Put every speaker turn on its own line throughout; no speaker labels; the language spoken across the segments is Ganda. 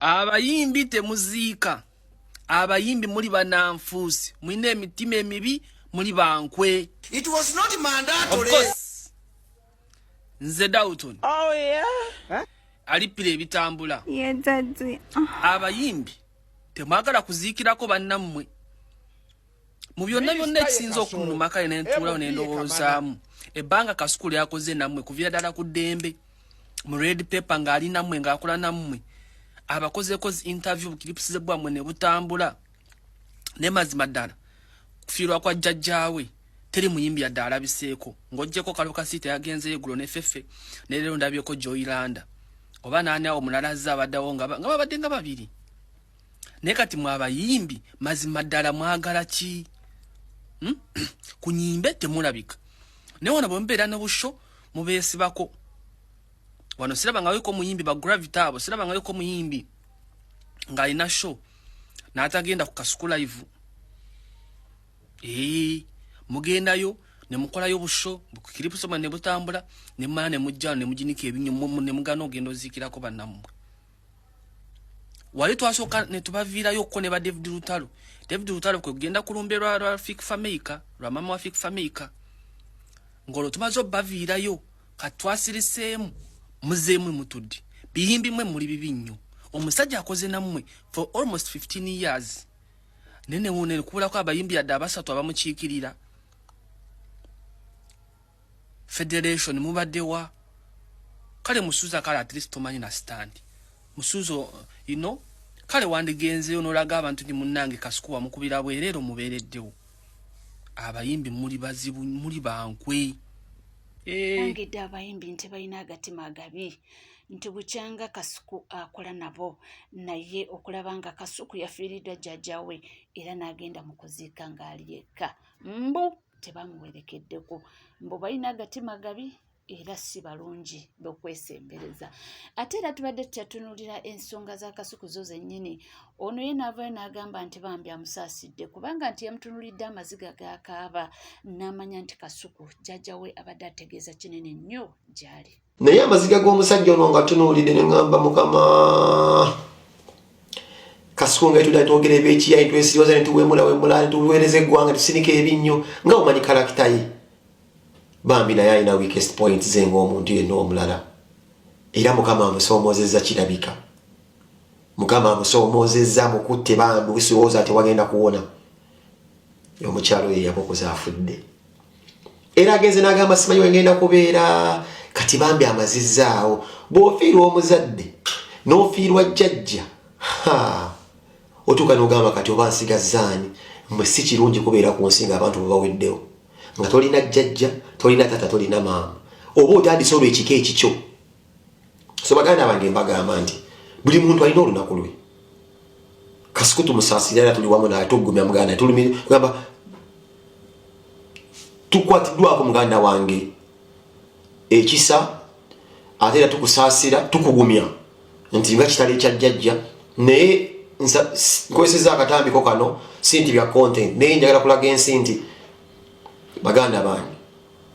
Abayimbi temuziika. Abayimbi muli bananfuusi, mulina emitima emibi, muli bankwe.
It was not mandatory.
Of course. Nze Dalton.
Oh yeah.
Alippira ebitambula.
Yeah, daddy.
Abayimbi temwagala kuziikirako bannammwe. Mu byonna byonna ekisinza okunnuma kale ne ntuulawo ne ndowoozaamu ebbanga Kasuku lyakoze nammwe kuviira ddala ku ddembe mu red paper ng'ali nammwe ng'akola nammwe abakozeeko zi interview clips bwammwe ne butambula ne mazima ddala kufiirwa kwa jjajjaawe teri muyimbi yadde alabiseeko ng'oggyeko Kalo Kasiita yagenzeyo eggulo ne Fefe ne leero ndabyeko Joylanda oba naani awo omulala azze abaddawo nga babadde nga babiri. Naye kati mwe abayimbi mazima ddala mwagala ki? Ku nyimbe temulabika, naye wano bwe mubeera n'obusho mubeesibako. Wano sirabangayoko muyimbi ba Gravity abo, sirabangayoko muyimbi ng'alina show n'atagenda ku Kasuku Live. Mugendayo ne mukolayo busho bukiripusoma ne butambula ne mumala ne mujja ne muginika ebinyo ne mugana ogenda oziikirako bannammwe. Wali twasooka ne tubaviirayo ko ne ba David Lutalo. David Lutalo kwe kugenda ku lumbe lwa Fik Fameica, lwa mama wa Fik Fameica, ng'olwo tumaze obbaviirayo kati twasiriseemu muzeemu mutudde biyimbi mwe muli bibi nnyo. Omusajja akoze nammwe for almost 15 years nene wune kubulako abayimbi yadde abasatu abamukiikirira. Federation mubaddewa kale musuuza kale at least tomanyi na stand musuuzo you know kale wandigenzeyo n'olaga abantu nti munnange Kasuku wamukubira bwereero mubeereddewo. Abayimbi muli bazibu, muli bankwe.
Langidde abayimbi nti balina agatima agabi nti bukyanga Kasuku akola nabo, naye okulaba nga Kasuku yafiiriddwa jjajja we era n'agenda mu kuziika ng'ali yekka, mbu tebamuwerekeddeko, mbu balina agatima gabi era si balungi b'okwesembereza. Ate era tubadde tukyatunuulira ensonga za Kasuku zo zennyini. Ono ye n'avaayo n'agamba nti bambi amusaasidde kubanga nti yamutunuulidde amaziga g'akaaba n'amanya nti Kasuku jjajja we abadde ategeeza kinene nnyo gy'ali.
Naye amaziga g'omusajja ono nga tunuulidde ne ŋŋamba Mukama Kasuku nga etudda twogera ebyekiyayi twesiriwaza ne tuwemulawemula ne tuweereza eggwanga tusinika ebinnyo nga omanyi character ye. Bambi naye alina weakest point ze ng'omuntu yenna omulala, era Mukama amusoomoozezza kirabika. Mukama amusoomoozezza mukutte bambi wisirowooza nti wagenda kuwona. Omukyalo oyo yamukuza afudde era agenze n'agamba simanyi wengenda kubeera kati. Bambi amazizzaawo bw'ofiirwa omuzadde n'ofiirwa jjajja otuuka n'ogamba kati oba nsigazzaani. Mmwe si kirungi kubeera ku nsi ng'abantu bwebaweddewo nga tolina jjajja, tolina tata, tolina maama, oba otandise olwo ekika ekikyo. So baganda bange, mbagamba nti buli muntu alina olunaku lwe. Kasuku tumusaasira era tuli wamu naye, tugumya muganda tulumigamba tukwatiddwako muganda wange ekisa, ate era tukusaasira, tukugumya nti nga kitalo ekya jjajja. Naye nkozeseza akatambiko kano si nti bya content, naye njagala kulaga ensi nti baganda bange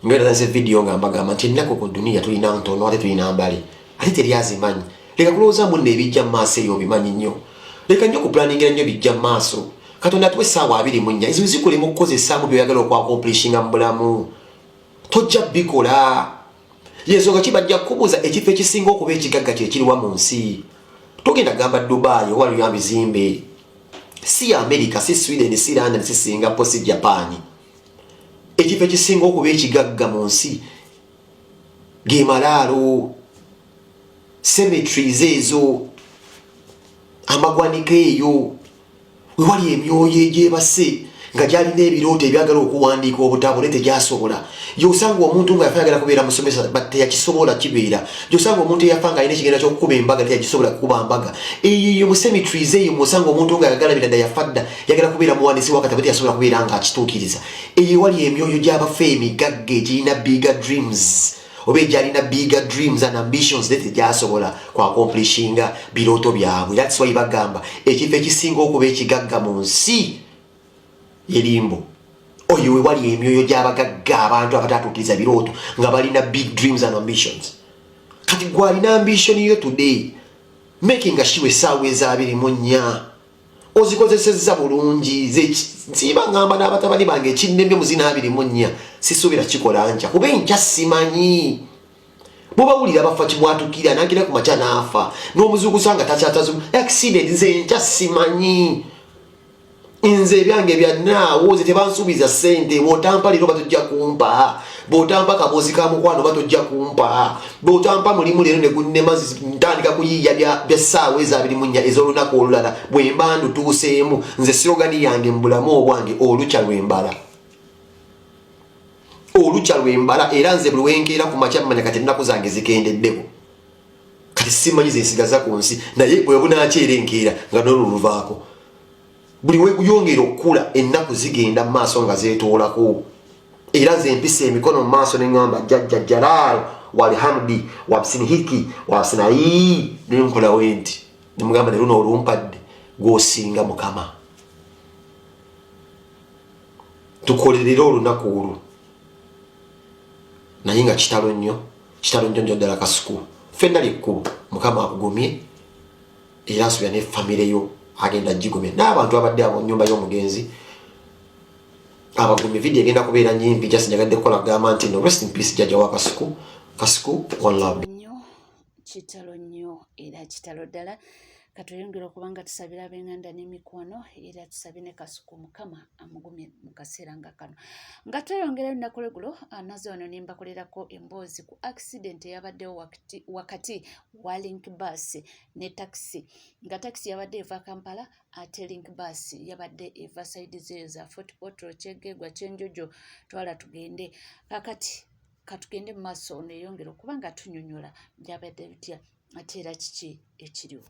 ngaera video nga mbagamba nti ennaku ku duniya tulina ntono ate tulina mbale ate teryazimanyi. Leka kulowooza munno ebijja mu maaso eyo obimanyi nnyo, leka nnyo kuplanningira nnyo bijja mu maaso. Katonda atuwa essaawa 24, ezo zikulema okukozesaamu byoyagala okwacomplishinga mu bulamu, tojja bikola. Yensonga ki bajja kukubuuza ekifo ekisinga okuba ekigagga kyekiriwa mu nsi? Togenda gamba Dubai oba lya bizimbe, si America, si Sweden, si London, si Singapore, si Japan. Ekifo ekisinga okuba ekigagga mu nsi ge malaalo, cemeteries ezo, amagwanika eyo wewali emyoyo egyebase nga gyalina ebirooto ebyagala okuwandiika obutabo naye tegyasobola. Gyosanga omuntu nga yafa yagala kubeera musomesa but teyakisobola kibeera. Gyosanga omuntu eyafa nga alina ekigenda kyokukuba embaga, teyakisobola kukuba mbaga. Eyo mu cemeteries eyo mwosanga omuntu nga yagala birada, yafa dda yagala kubeera muwandiisi wakatabo, teyasobola kubeera nga akituukiriza. Eyo ewali emyoyo gy'abafa emigagga egirina bigger dreams oba egyalina bigger dreams and ambitions naye tegyasobola kwacomplishinga birooto byabwe. That's why bagamba ekifo ekisinga okuba ekigagga mu nsi erimbo oyo wewali emyoyo gy'abagagga, abantu abatatuukiriza birooto nga balina big dreams and ambitions. Kati gwalina ambition yo today. Making sure essaawa eza 24 ozikozesezza bulungi. Nsiiba ngamba n'abatabani bange, ekinnemye mu zino 24 sisuubira kikola nkya, kuba enkya simanyi. Bubawulira bafa kibwatukira, nagira ku makya n'afa n'omuzuukusa nga takyatazu accident. Nze enkya simanyi, nze ebyange byanaawo, nze tebansuubiza ssente. Bw'otampa leero batojja kumpa, bw'otampa kaboozi ka mukwano batojja kumpa, bw'otampa mulimu leero ne gunnema, ntandika kuyiiya bya ssaawa ezo 24 ez'olunaku olulala bwe mba ndutuuseemu. Nze slogan yange mu bulamu obwange, olukya lwembala, olukya lwembala. Era nze buli wenkeera ku makya mmanya kati ennaku zange zikendeddeko, kati simanyi zensigaza ku nsi, naye bwe bunakyeera enkeera nga nolwo luvaako. Buli weguyongera okukula, ennaku zigenda mu maaso nga zeetoolako. Era nze mpisa emikono mu maaso neŋŋamba, jjajja Jalaal walhamdi wabisinihiki wabisinayi, nenkolawo nti nemugamba, ne luno olumpadde gwosinga Mukama, tukolerere olunaku olwo. Naye nga kitalo nnyo, kitalo nnyo nnyo ddala. Kasuku, ffenna likkubo, Mukama akugumye, era nsubira ne famire yo agenda gigumye n'abantu abadde abo nyumba y'omugenzi abagumye. Vidiyo egenda kubeera nyimpi, just njagadde kukola kugamba nti no, rest in peace jjajja wa Kasuku. Kasuku, one love.
Nnyo, kitalo nnyo, era kitalo ddala. Katweyongera okuba nga tusabira ab'enganda n'emikwano, era tusabe ne Kasuku, Mukama amugumye mu kaseera nga kano. Nga tweyongera, olunaku lwegulo nazo wano ne mbakolerako emboozi ku accident eyabaddewo wakati wa Link Bus ne taxi, nga taxi yabadde eva Kampala, ate Link Bus yabadde eva side zeeyo za Fort Portal, Kyegegwa, Kyenjojo, twala tugende. Kakati katugende mu maaso, neyongera okuba nga tunyonyola byabadde bitya, ate era kiki ekiriwo.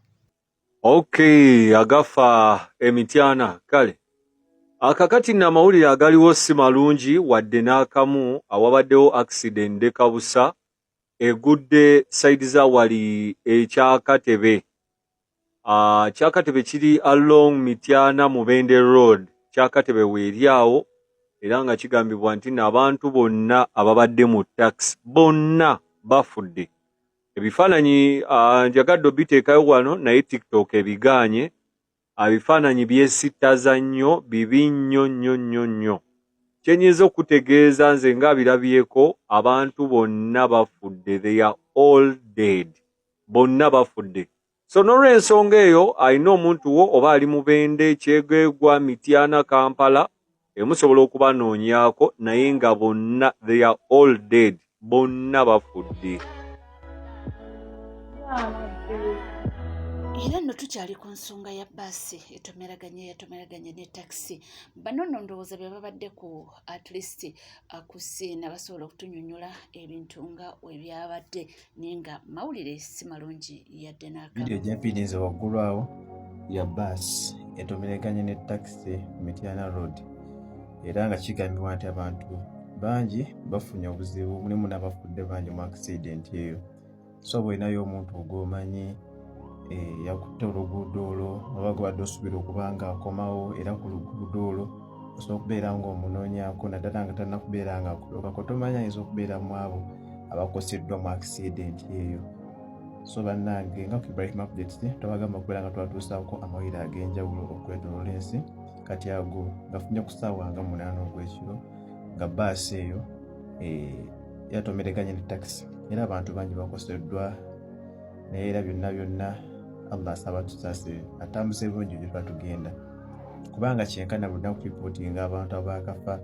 Okay, agafa emityana. Kale akakati nno amawulire agaliwo si malungi wadde n'akamu. Awabaddewo accident ndekabusa egudde side za wali ekyakatebe. Kyakatebe kiri along Mityana Mubende Road. Kyakatebe weeri awo, era nga kigambibwa nti nno abantu bonna ababadde mu taxi bonna bafudde. Ebifaananyi njagadde obiteekayo wano, naye TikTok ebigaanye. Ebifaananyi byesittaza nnyo, bibi nnyo nnyo nnyo nnyo. Kyenyinza okutegeeza nze ng'abirabyeko, abantu bonna bafudde, they are all dead, bonna bafudde. So n'olw'ensonga eyo, alina omuntu wo oba ali Mubende, Kyegegwa, Mityana, Kampala, emusobola okubanoonyaako, naye nga bonna they are all dead, bonna bafudde.
Era nno tukyali ku nsonga ya baasi etomeraganye, yatomeraganye ne takisi. Bano nno ndowooza bye babadde ku at least ku scene, basobola okutunyonyola ebintu nga webyabadde, naye nga mawulire si malungi yadde n'akamu.
Vidiyo gyempiininze waggulu awo ya baasi etomereganye ne takisi mu Mityana Road, era nga kigambibwa nti abantu bangi bafunye obuzibu, mulimu n'abafudde bangi mu accident eyo. So bw'olinayo omuntu gw'omanyi yakutte oluguudo olwo, oba gwebadde osuubira okuba nga akomawo era ku luguudo olwo, osobola okubeera ng'omunoonyaako, naddala nga talina kubeera nga akutuukako. Tomanya, ayinza okubeera mu abo abakoseddwa mu accident eyo. So bannange, nga ku Ibrahim Updates twabagamba okubeera nga twatuusaako amawulire ag'enjawulo okwetooloola ensi. Kati ago gafunye ku ssaawa nga 8 ogw'ekiro, nga baasi eyo yatomereganye ne takisi, era abantu bangi bakoseddwa. Naye era byonna byonna Allah asaba tusaasire, atambuze bulungi gye tuba tugenda, kubanga kyenkana buli lunaku turipootinga abantu abaakafa.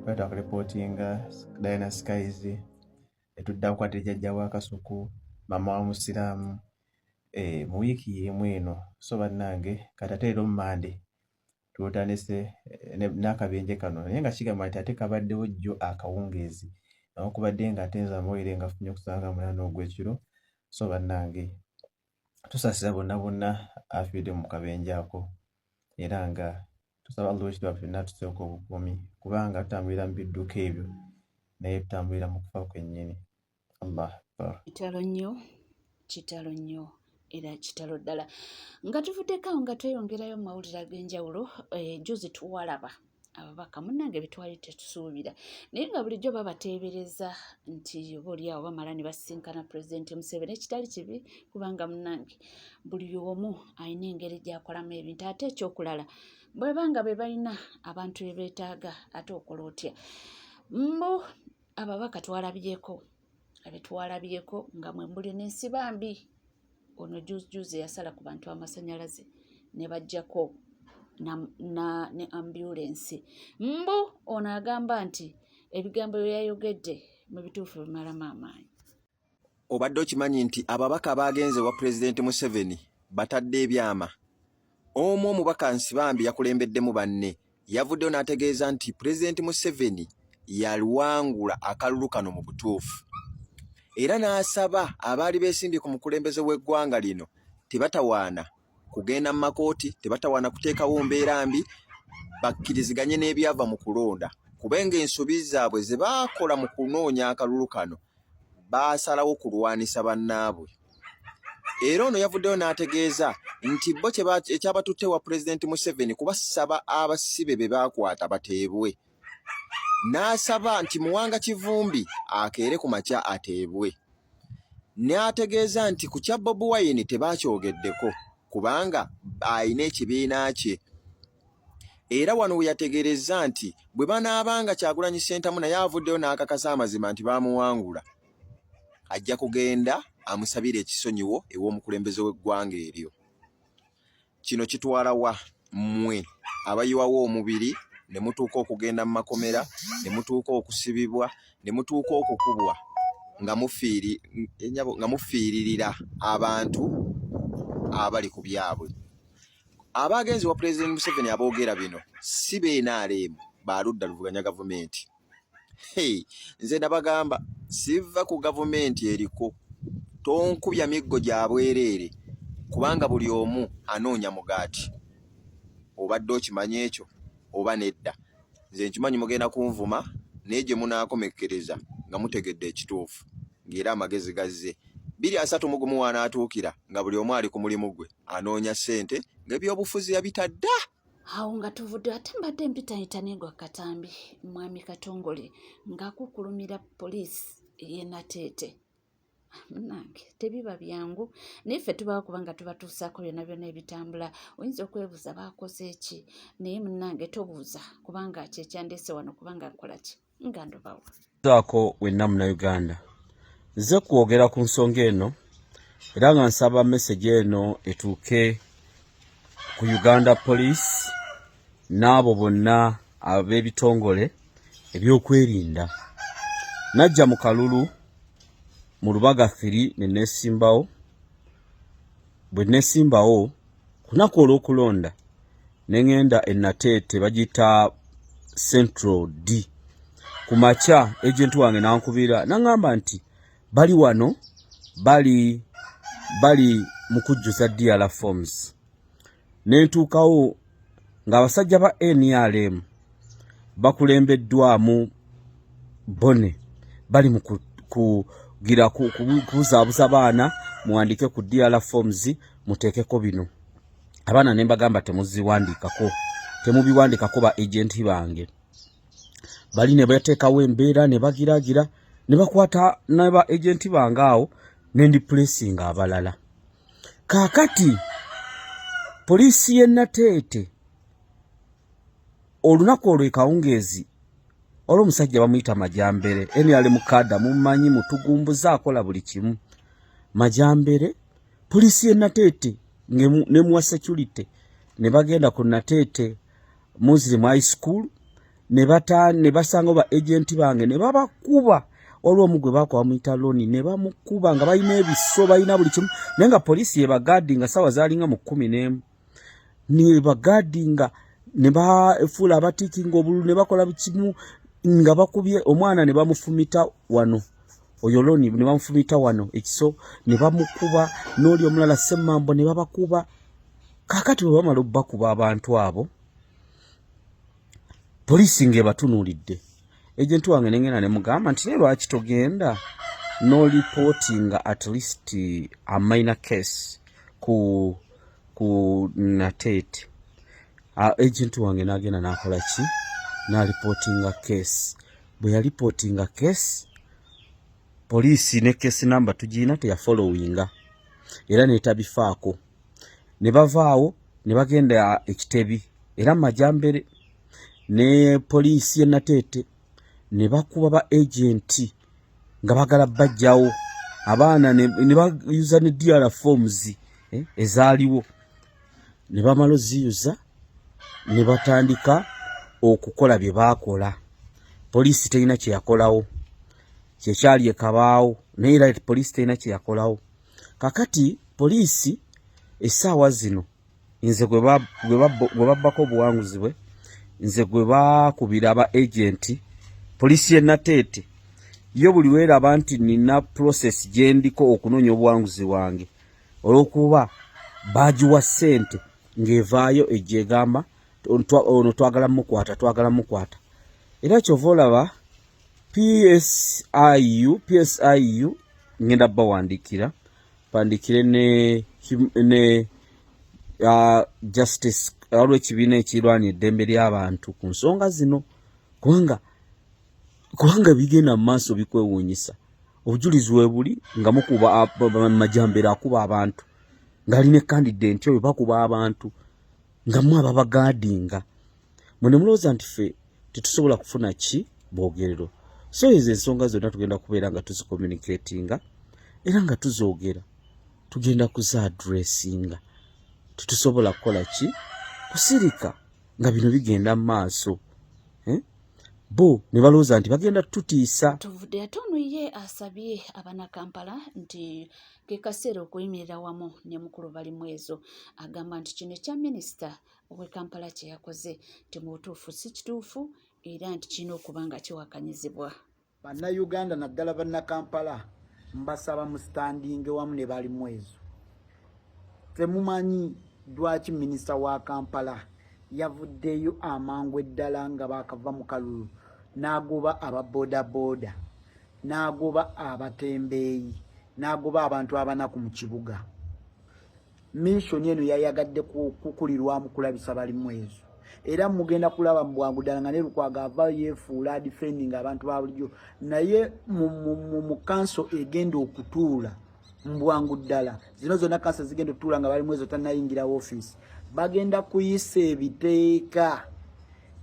Twali twakaripootinga Diana Skies, netuddako ate jjajja wa Kasuku, maama wa Musiraamu, mu wiiki y'emu eno. So bannange, kati ate leero Mande tutandise n'akabenje kano, naye nga kigamba nti ate kabaddewo jjo akawungeezi, newankubadde nga ate nze amawulire ngafunye okusanga 8 ogw'ekiro. So bannange, tusaasira bonna bonna afiiridde mu kabenje ako, era nga tusaba Allah ow'ekitiibwa ffenna atuseeko obukuumi, kubanga tutambulira mu bidduka ebyo, naye tutambulira mu kufa kwennyini. Allah akbar.
Kitalo nnyo, kitalo nnyo, era kitalo ddala. Nga tuvuddeko awo, nga tweyongerayo mu mawulire ag'enjawulo, juzi tuwalaba ababaka munnange betwali tetusuubira naye nga bulijjo babateebereza nti oba oliawo bamala ne basisinkana pulezidenti Museveni ekitali kibi kubanga munnange buli omu alina engeri gy'akolamu ebintu ate ekyokulala bweba nga be balina abantu be beetaaga ate okola otya mbu ababaka twalabyeko abetwalabyeko nga mwe muli n'ensibambi ono juuzijuuzi eyasala ku bantu amasanyalaze ne bajjako ne ambulensi mbu ono agamba nti ebigambo bye yayogedde mu bituufu bimalamu amaanyi.
Obadde okimanyi nti ababaka abaagenze ewa Pulezidenti Museveni batadde ebyama? Omu omubaka Nsibambi yakulembeddemu banne yavuddeyo n'ategeeza nti Pulezidenti Museveni yalwangula akalulu kano mu butuufu era n'asaba abaali beesimbye ku mukulembeze w'eggwanga lino tebatawaana kugenda mu makooti, tebatawaana kuteekawo mbeera mbi, bakkiriziganye n'ebyava mu kulonda kuba ensobi zaabwe ze baakola mu kunoonya akalulu kano baasalawo kulwanisa bannaabwe. Era ono yavuddeyo n'ategeeza nti bo ekyabatutte ewa Pulezidenti Museveni kubasaba abasibe be baakwata bateebwe. N'asaba nti Muwanga Kivumbi akeere ku makya ateebwe. N'ategeeza nti ku kya Bobi Wine tebaakyogeddeko kubanga alina ekibiina kye. Era wano we yategeerezza nti bwe banaaba nga Kyagulanyi Ssentamu naye avuddeyo n'akakasa amazima nti baamuwangula, ajja kugenda amusabire ekisonyiwo ew'omukulembeze w'eggwanga eryo. Kino kitwala wa mmwe abayiwawo omubiri ne mutuuka okugenda mu makomera, ne mutuuka okusibibwa, ne mutuuka okukubwa nga mufiiririra abantu abali ku byabwe. Abaagenze ewa Pulezidenti Museveni aboogera bino si ba NRM, ba ludda luvuganya gavumenti. Hey, nze nabagamba siva ku gavumenti eriko, tonkubya miggo gya bwereere kubanga buli omu anoonya mugaati. Obadde okimanyi ekyo oba nedda? Nze nkimanyi mugenda kunvuma naye gye munaakomekkereza nga mutegedde ekituufu ng'era amagezi gazze. 2031 w'anaatuukira nga buli omu ali ku mulimu gwe anoonya ssente ng'ebyobufuzi yabita dda.
Awo nga tuvudde ate mbadde mpitayita negwa katambi mwami Katongole ng'akukkulumira poliisi ey'e Nateete. Munange tebiba byangu naye ffe tubawo kubanga tubatuusaako byonna byonna ebitambula. Oyinza okwebuuza baakoze ki naye munange tobuuza kubanga kyekyandeese wano kubanga nkola ki nga ndobawo.
Zaako wenna Munnayuganda nze kwogera ku nsonga eno era nga nsaba message eno etuuke ku Uganda Police n'abo bonna ab'ebitongole ebyokwerinda. Najja mu kalulu mu Lubaga 3 ne neesimbawo. Bwe neesimbawo ku lunaku olw'okulonda ne ŋŋenda e Nateete bagiyita Central D. Ku makya agenti wange n'ankubira n'aŋŋamba nti bali wano bali bali mu kujjuza DR forms. Ne ntuukawo ng'abasajja ba NRM bakulembeddwamu Bone bali mu kugira kubuzaabuza baana muwandiike ku DR forms muteekeko bino. Abaana ne mbagamba temuziwandiikako, temubiwandiikako ba agenti bange. Bali ne bateekawo embeera ne bagiragira ne bakwata ne ba agenti bange awo ne ndipulesinga abalala. Kaakati poliisi y'e Nateete olunaku olwo ekawungeezi olwo omusajja bamuyita Majambere eni ali mukada mumanyi mutugumbuza akola buli kimu. Majambere poliisi y'e Nateete nemuwa security ne bagenda ku Nateete Muslim High School ne basanga ba agenti bange ne babakuba. Waliwo omu gwe baakuba bamuyita Loni ne bamukuba nga balina ebiso balina buli kimu naye nga poliisi yebagaadi nga ssaawa zaalinga mu 11 nebagaadi nga ne bafuula abatiikinga obululu ne bakola kimu nga bakubye omwana ne bamufumita wano oyo Loni ne bamufumita wano ekiso ne bamukuba n'oli omulala Semmambo ne babakuba. Kaakati bwe bamala obbakuba abantu abo poliisi ng'ebatunuulidde agenti wange ne ngenda ne mugamba nti naye lwaki togenda n'olipootinga at least a minor case ku Nateete. Agenti wange n'agenda n'akola ki N'alipootinga case. Bwe yalipootinga case, poliisi ne case number tugirina, teyafollowinga era n'etabifaako. Ne bavaawo ne bagenda ekitebi era Majambere ne poliisi ye Nateete ne bakuba ba agenti nga bagala bajjawo abaana ne bayuza ne DR forms ezaaliwo ne bamala oziyuza ne batandika okukola bye baakola. Poliisi terina kye yakolawo, kyekyali ekabaawo, naye era poliisi terina kye yakolawo. Kakati poliisi essaawa zino nze gwe babbako obuwanguzi bwe, nze gwe bakubira aba agenti. Poliisi ye Nateete yo buli weeraba nti nina process gyendiko okunoonya obuwanguzi bwange, olw'okuba bagiwa ssente ng'evaayo ejja egamba ono twagala mukwata, twagala mukwata. Era kyova olaba PSIU, PSIU ngenda bawandiikira, pandikire ne justice, waliwo ekibiina ekirwanya eddembe ly'abantu ku nsonga zino, kubanga bigenda mu maaso bikwewuunyisa. Obujulizi webuli nga mukuba Majambere akuba abantu ng'alina candidate oyo, bakuba abantu nga mwe ababagadinga mwe ne mulowooza nti ffe tetusobola kufuna ki bwogerero. So ezo ensonga zonna tugenda kubeera nga tuzicommunicatinga era nga tuzoogera, tugenda kuziaddressinga. Tetusobola kukola ki kusirika nga bino bigenda mu maaso, eh? Bo ne balowooza nti bagenda tututiisa.
Tuvudde ate ono ye asabye Abanakampala nti ke kaseera okuyimirira wamu ne mukulu Balimwezo. Agamba nti kino ekya minisita ow'e Kampala kye yakoze nti mu butuufu si kituufu era nti kirina okuba nga kiwakanyizibwa.
Bannayuganda, naddala Bannakampala, mbasaba mustandinge wamu ne Balimwezo. Temumanyi lwaki minisita wa Kampala yavuddeyo amangu eddala nga bakava mu kalulu n'agoba aba boodabooda, n'agoba abatembeeyi, n'agoba abantu abanaku mu kibuga. Mission eno yayagadde kukulirwamu kulabisa Balimwezo, era mugenda kulaba mu bwangu ddala nga ne Lukwago ava yeefuula adefending abantu ba bulijjo, naye mu kanso egenda okutuula mu bwangu ddala, zino zonna kanso zigenda okutuula nga Balimwezo tannayingira woofiisi, bagenda kuyisa ebiteeka,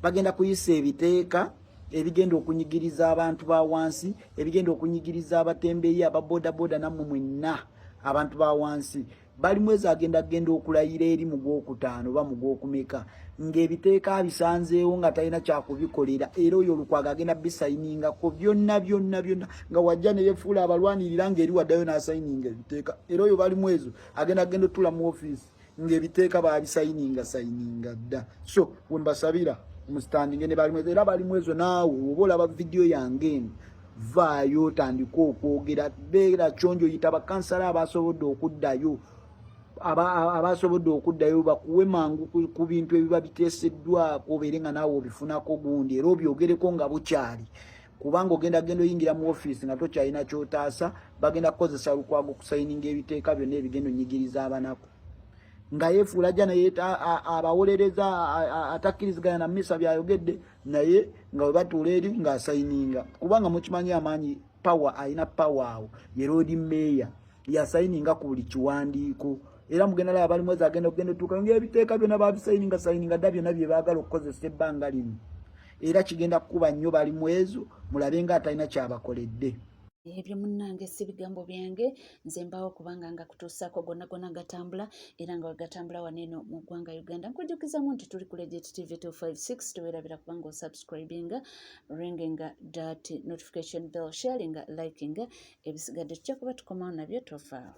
bagenda kuyisa ebiteeka ebigenda okunyigiriza abantu ba wansi, ebigenda okunyigiriza abatembeeyi, ababoodabooda, nammwe mwenna abantu ba wansi. Balimwezo agenda genda okulayira eri mu gwokutaano oba mu gwokumeka ng'ebiteeka abisanzeewo nga talina kyakubikolera, era oyo Olukwago agenda bisayiningako byonna byonna byonna nga wajja neyefuula abalwanirira ng'eri waddayo n'asayininga ebiteeka. Era oyo Balimwezo agenda genda otula mu ofiisi ng'ebiteeka babisayininga sayininga dda. So wembasabira mustandinge ne Balimwezo. Era Balimwezo, naawe oba olaba vidiyo yange eno, vaayo otandike okwogera, beera kyonjo, yita bakansala abasobodde okuddayo, abasobodde okuddayo bakuwe mangu ku bintu ebiba biteeseddwako, obeere nga naawe obifunako gundi era obyogereko nga bukyali, kubanga ogenda genda oyingira mu ofiisi nga tokyalina kyotaasa. Bagenda kukozesa Lukwago okusayininga ebiteeka byonna ebigenda onyigiriza abanaku, nga yeefuula ajja naye abawolereza, atakkiriziganya na misa byayogedde, naye nga bwe batuula eri ng'asayininga, kubanga mukimanyi amaanyi power alina power awo ye Lord Mayor yasayininga ku buli kiwandiiko. Era mugenda laba Balimwezo agenda okugenda otuuka ngaebiteeka byonna babisayininga sayininga dda, byonna bye baagala okukozesa ebbanga lino. Era kigenda kukuba nnyo Balimwezo, mulabe nga atalina kyabakoledde.
Ebyo munnange si bigambo byange, nze mbaawo kubanga nga kutuusaako gonna gonna gatambula era nga wegatambula wano eno mu ggwanga Uganda. Nkujjukizamu nti tuli ku Legit TV 256. Teweerabira kubanga osubscribinga, ringinga that notification bell, sharinga, likinga. Ebisigadde tujja kuba tukomawo nabyo, tofaawo.